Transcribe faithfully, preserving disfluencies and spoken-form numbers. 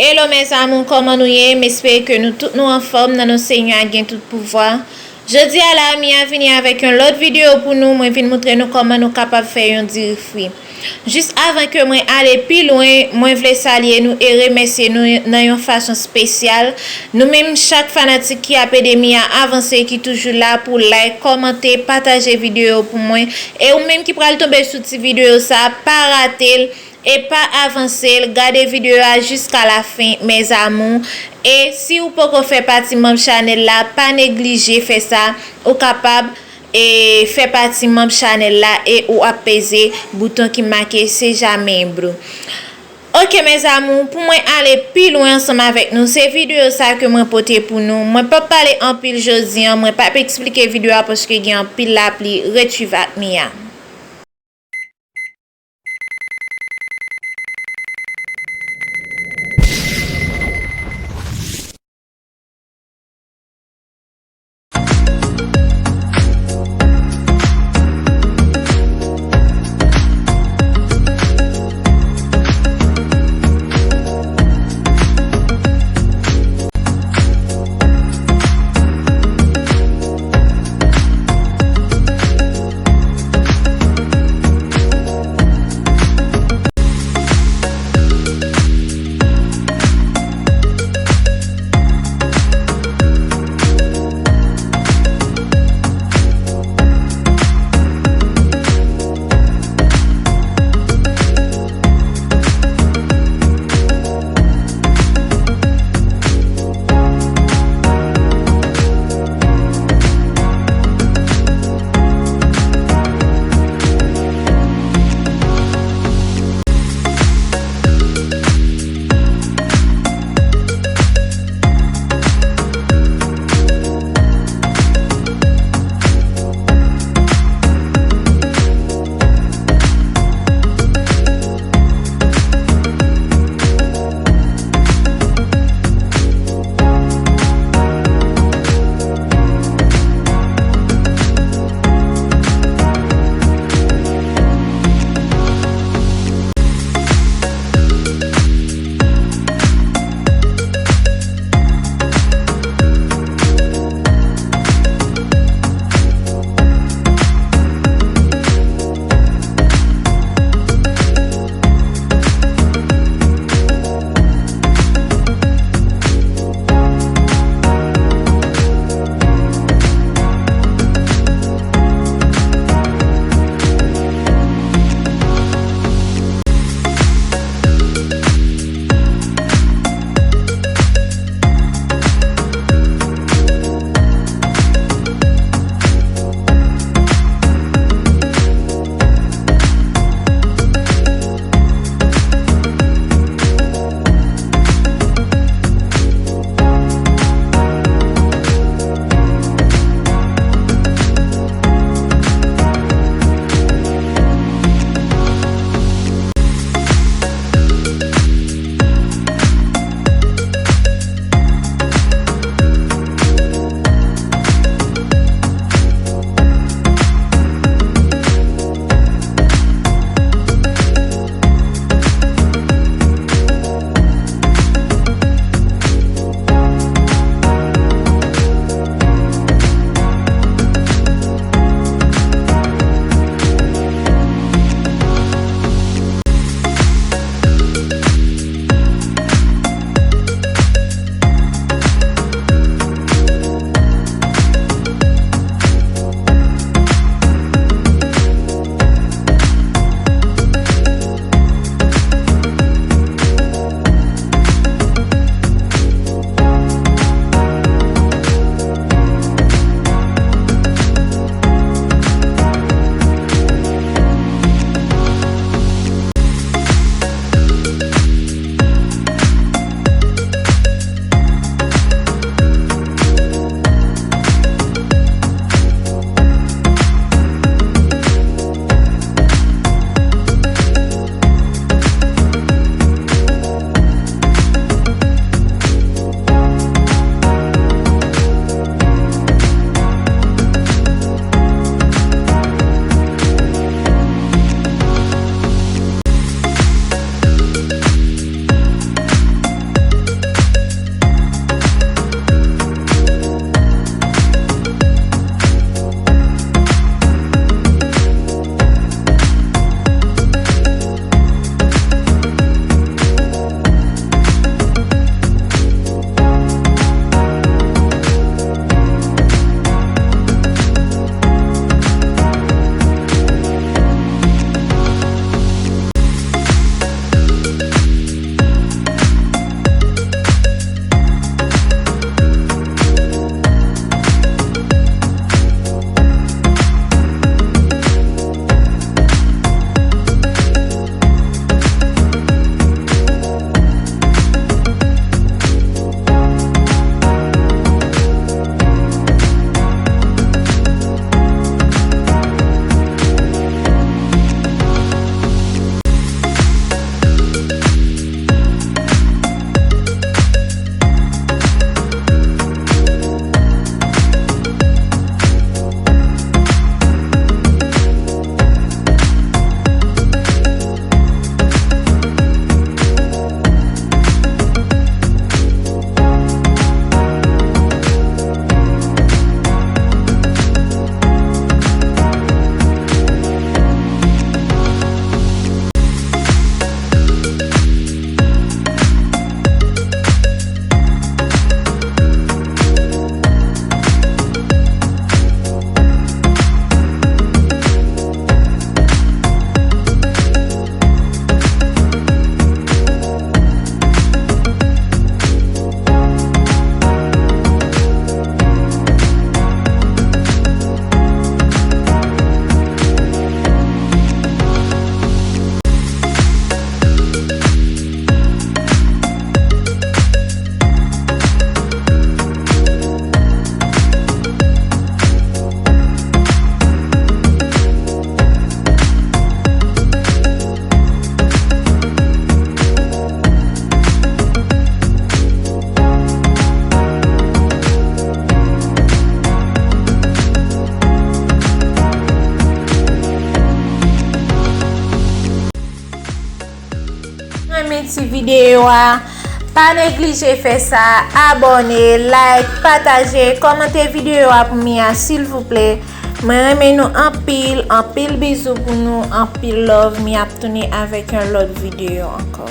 Hello mes amours, kòman nou ye? M espere ke nou tout nou anfòm nan non Senyè a gen tout pouvwa. Jodi a la, Mia vini avèk yon lòt videyo pou nou. Mwen vin montre nou kòman nou kapab fè yon diri fri. Jis avan ke mwen ale pi lwen, mwen vle salye nou e remèsye nou nan yon fason espesyal. Nou menm chak fanatik ki ap ede Mia avanse, ki toujou la pou like, kòmante, pataje videyo pou mwen. E ou menm ki pral tonbe sou ti videyo sa, pa rate l. E pa avanse l, gade videyo a jiska la fen, mes amours. E si ou poko fè pati manm chanèl la, pa neglije fè sa. Ou kapab e fè pati manm chanèl la e ou ap peze bouton ki make se ja membro. Ok mes amours, pou mwen ale pi lwen ansanm avèk nou, se videyo sa ke mwen pote pou nou. Mwen p ap pale anpil jodi an, mwen p ap eksplike videyo a paske gen anpil lapli. Ret swiv ak Mia. Ti videyo a, pa neglije fè sa, abòne, like, pataje, kòmante videyo a pou Mia silvouplè. Mwen renmen nou anpil, anpil bizou pou nou, anpil love. Mi ap tounen avèk yon lòt videyo ankò.